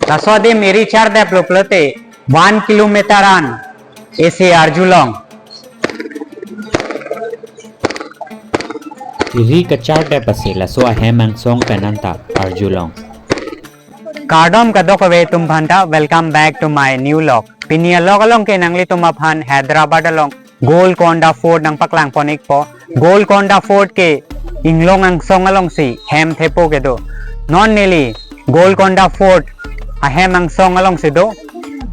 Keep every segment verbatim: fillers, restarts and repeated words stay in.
Laso adim eri chardeplo pulote one kilometer an isi arjulong. Eri kachardep asi laso ahem angsong pen anta arjulong. Kardom kadokave atum aphanta, welcome back to my new vlog. Pini a-vlog along ke nanglitum aphan Hyderabad along Golconda Fort nangpaklang pon ikpo. Golconda Fort ke inglong angsong alongsi hem thepo kedo. Non neli Golconda Fort ahem angsong alongsi do.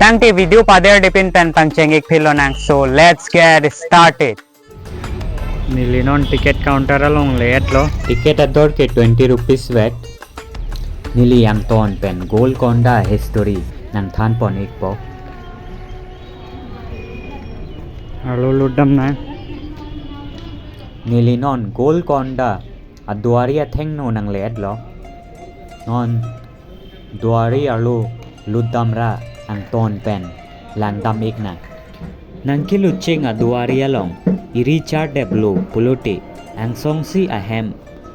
Tangte video paderdepin pen pangcheng ikphi lonang. So let's get started. Neli non ticket counter along le-etlo. Ticket ador ke twenty rupees vet. Neli angton pen Golconda history nangthan pon ikpo. Arlo lutdam nang. Neli non Golconda aduari athengno nangle-etlo. Non duari arlo lutdamra angton pen langdam iknang. Nangkelutcheng aduari along eri chardeplo pulote angsongsi ahem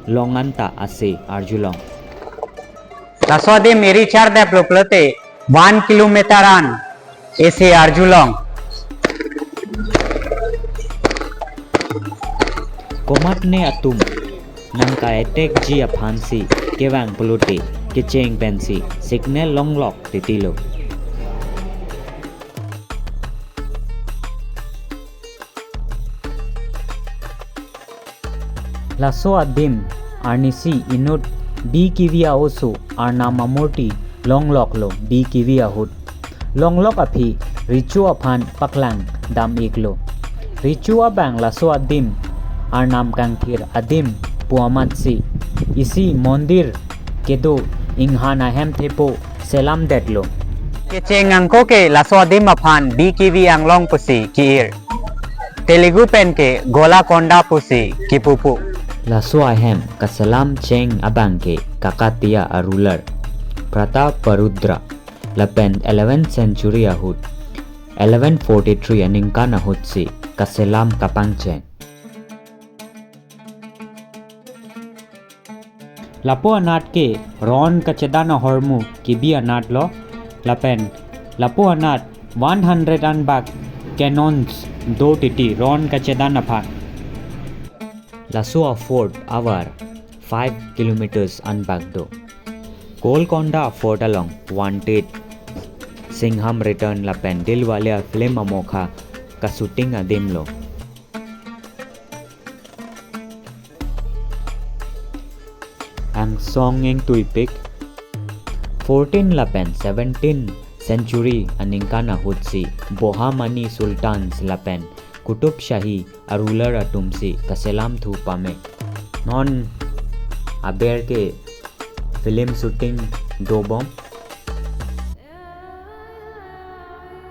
long anta isi arjulong. Laso adim eri chardeplo pulote one kilometer an isi arjulong. Komatne atum nangka-attack ji aphansi kevang pulote kecheng pensi signal longlok titilo. Laso adim arnisi inut B K V a-oso arnam amurti longloklo B K V ahut. Longlok aphi recho aphan paklang dam iklo. Recho abang laso adim arnam kangthir adim pu amatsi isi mondir kedo inghan ahem thepo selamdetlo. Kecheng angko ke laso adim aphan B K V Anglong pusi ki-ir. Telugu pen ke Golakonda pusi kipupo. Laso ahem kaselam cheng abang ke Kakatiya a-ruler Prataparudra lapen eleventh century ahut, eleven forty-three aningkan ahutsi kaselam kapangcheng. Lapu anat ke ron kachedan ahormu kebi anatlo, lapen lapu anat one hundred anbak cannons do titi ron kachedan aphan. Laso a-fort avar five kilometers anbak do. Golconda Fort along Wanted, Singham Return lapen Dilwale film amokha ka-shooting adimlo. Angsong ingtuipik. Fourteen lapen seventeen century aningkan ahutsi Bahmani Sultans lapen Qutub Shahi a-ruler atumsi kaselam thu pame. Non aber ke film shooting dobom.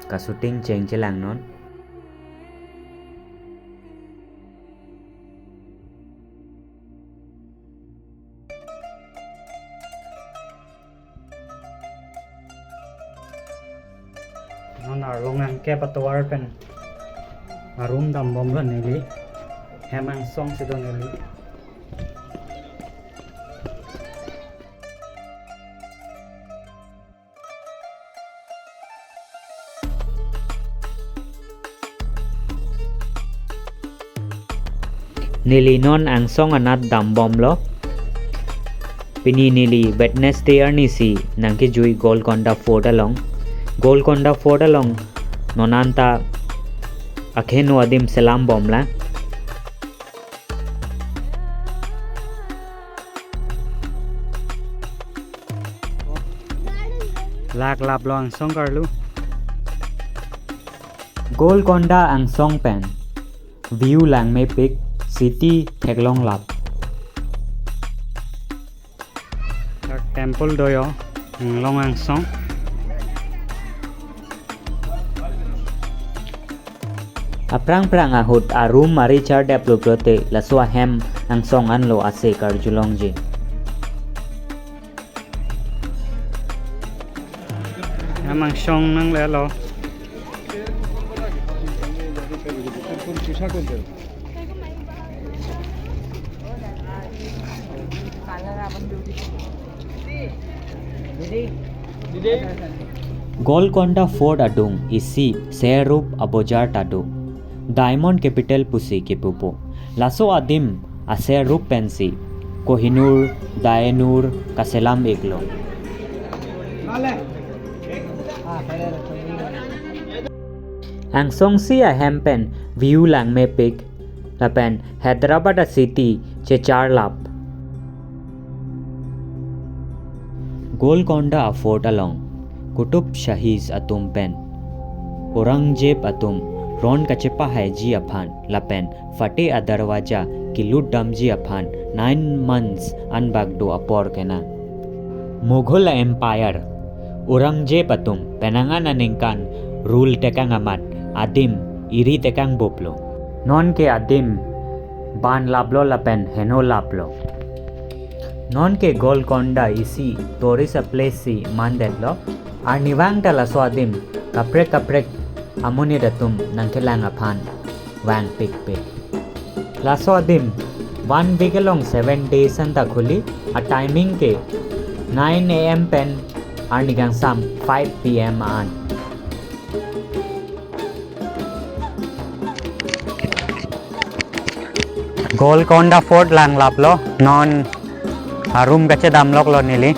Ka-shooting chengchelang non. Non arlong angkep atovar pen arum dambomlo neli. Hem angsong si do neli. Neli non angsong anat dambomlo. Pini neli Wednesday arnisi nangkejui Golconda Fort along. Golconda Fort along non anta akheno adim selambomlang. Laklaplo angsong karlu. Golconda angsong pen view langmepik, city theklonglap. Dak temple do yo, inglong angsong. Aphrang phrang ahut arum ari chardeplo pulote laso ahem angsong anlo ase karjulongji. Hem angsong nanglelo. Golconda Fort adung isi serup abojar ta do. Diamond Capital pusi kipupo. Laso adim aserup pensi Kohinoor, Dayanur kaselam iklo. Angsongsi ahem pen view langmepik lapen Hyderabad a city checharlap. Golconda a fort along Qutub Shahis atum pen Aurangzeb atum ron kachepahaiji aphan lapen Fateh a Darwaza kilut damji aphan nine months anbak do apor kenang. Mughal Empire, Aurangzeb atum penang an aningkan rule tekang amat adim iri tekang boplo. Nonke adim ban laplo lapen heno laplo. Nonke Golconda isi tourist a place si mandetlo. Arnivang ta laso adim kaprek kaprek amonit atum nangkelang aphan vangpikpik. Laso adim one week along seven days anta khuli, a timing ke nine a m pen arni kangsam five p m an. Golconda Fort langlaplo, non a room kachedamloklo neli.